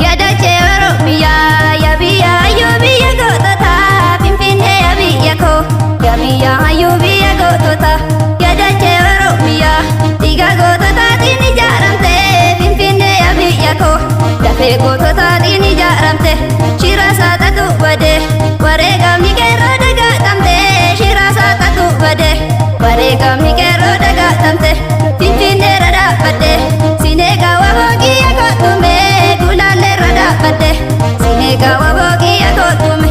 Yaadachee Oromiyaa yaa biyya hayyuu biyya gootota Finfinnee yaa biyya koo yaa biyya hayyuu biyya gootota. Yaadachee Oromiyaa dhiiga goototaatiin ijaaramte Finfinnee yaa biyya koo lafee goototaatiin ijaaramte. Shira saaxatu bade wareegamni qeerroo dagaatamte. Shira saaxatu bade wareegamni qeerroo dagaatamte. Finfinnee irra dhaabbadhe sineegaa wabooqiyya kootume gulaallee irra dhaabbadhe sineegaa wabooqiyya kootume.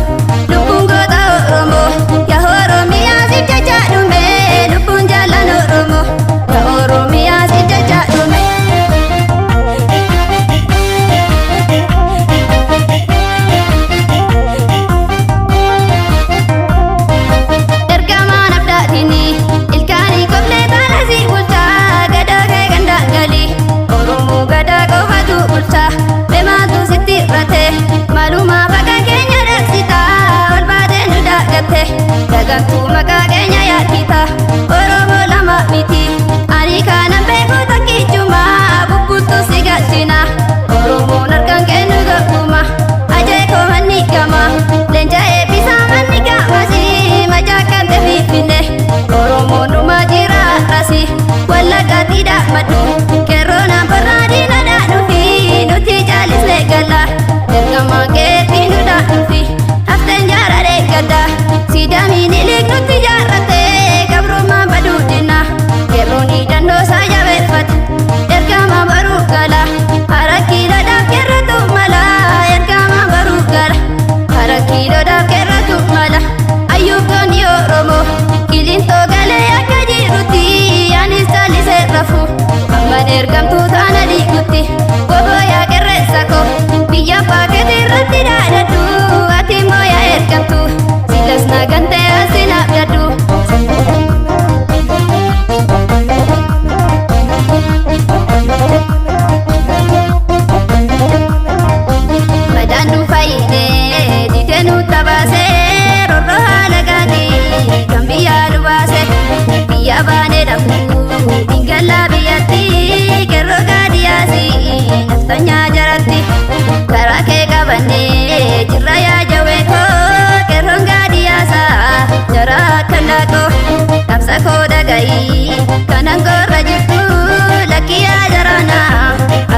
Lubbuun goota Oromoo yaa Oromiyaa siif jechaa dhume. Lubbuun jaallan Oromoo yaa Oromiyaa siif jechaa dhume. Ergamaan abdaatini ilkaanii qoblee taana si bulchaa gadaa kee gandaa galii Oromoo gadaa qofatu bulchaa. Beemaatu sitti irrate maalumaa bakka keenya dhaqsita ol baatee nu daagatte dagantuu maqaa keenya yaadhita. Oromoo lama miti ani kanan beeku takkichuma bubbultu si galchina Oromoon harkaan kennu gabbuma. Ajeekoo manni gama leenca eebbisaa manni gamasi macaakkan finfinne Oromoon dhuma jira rasi wallaggaatti dhaabbadhu qeerroon barraadina dhaanufi nuti caalisne galla ergamaan keetti nu dhaanufi hafteen jaararee gadda siidamiin iliik nutti jaarrate gabrummaan baduu dinna qeerroon hidhannoo isaa jabeeffate ergamaan baruu gala hara kiiloodhaaf qeerrotu mala ergamaan baruu gala hara kiiloodhaaf qeerrotu mala. Ayyuuf goonni Oromoo qilintoo galee akka jirutti anis callisee rafu amman ergamtuu taana dhiigutti. Goboo yaa qerreessa koo biyya paaketii irratti dhaadadhu ati immoo yaa ergamtu silas nagantee asin abdadhu. Madaan nu fayyinee didee nu tabaasee rorroo haala gaarii kan biyyaa nu baase. Biyya baanee dhabuu dhingallaa biyyatti qeerroo gaadiyaasi naftanyaa jaratti. Karaa kee qabannee jirra yaa jawee koo qeerroon gaadiyaasa jara akka laaqoo. Dhamsa koo dhaga'i kanan gorra jirtu lakki yaa jaraana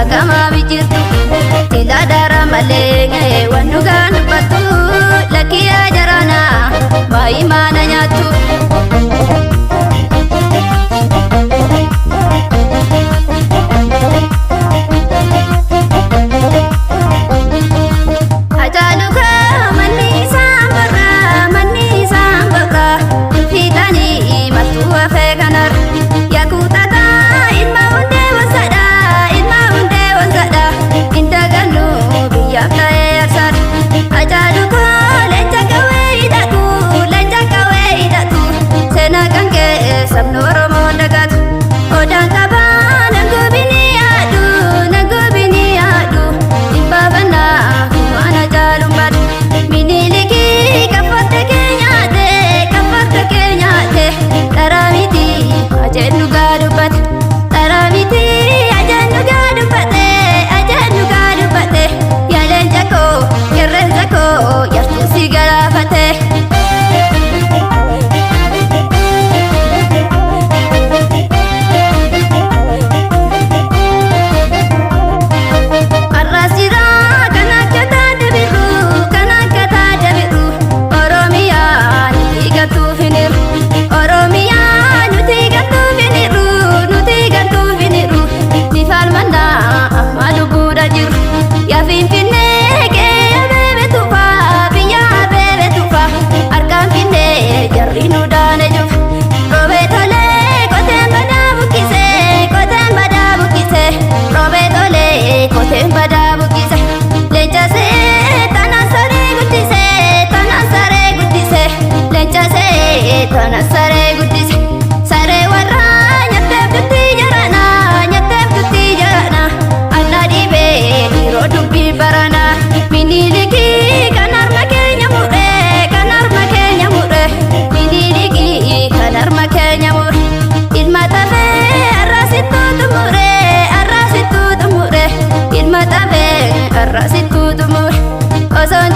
akamaa bijirtu sila dara malee waan dhugaa dubbattu lakki yaa jaraana maayimaana nyaattu. Hacaalu koo Har'a sittuu xumure. Osoon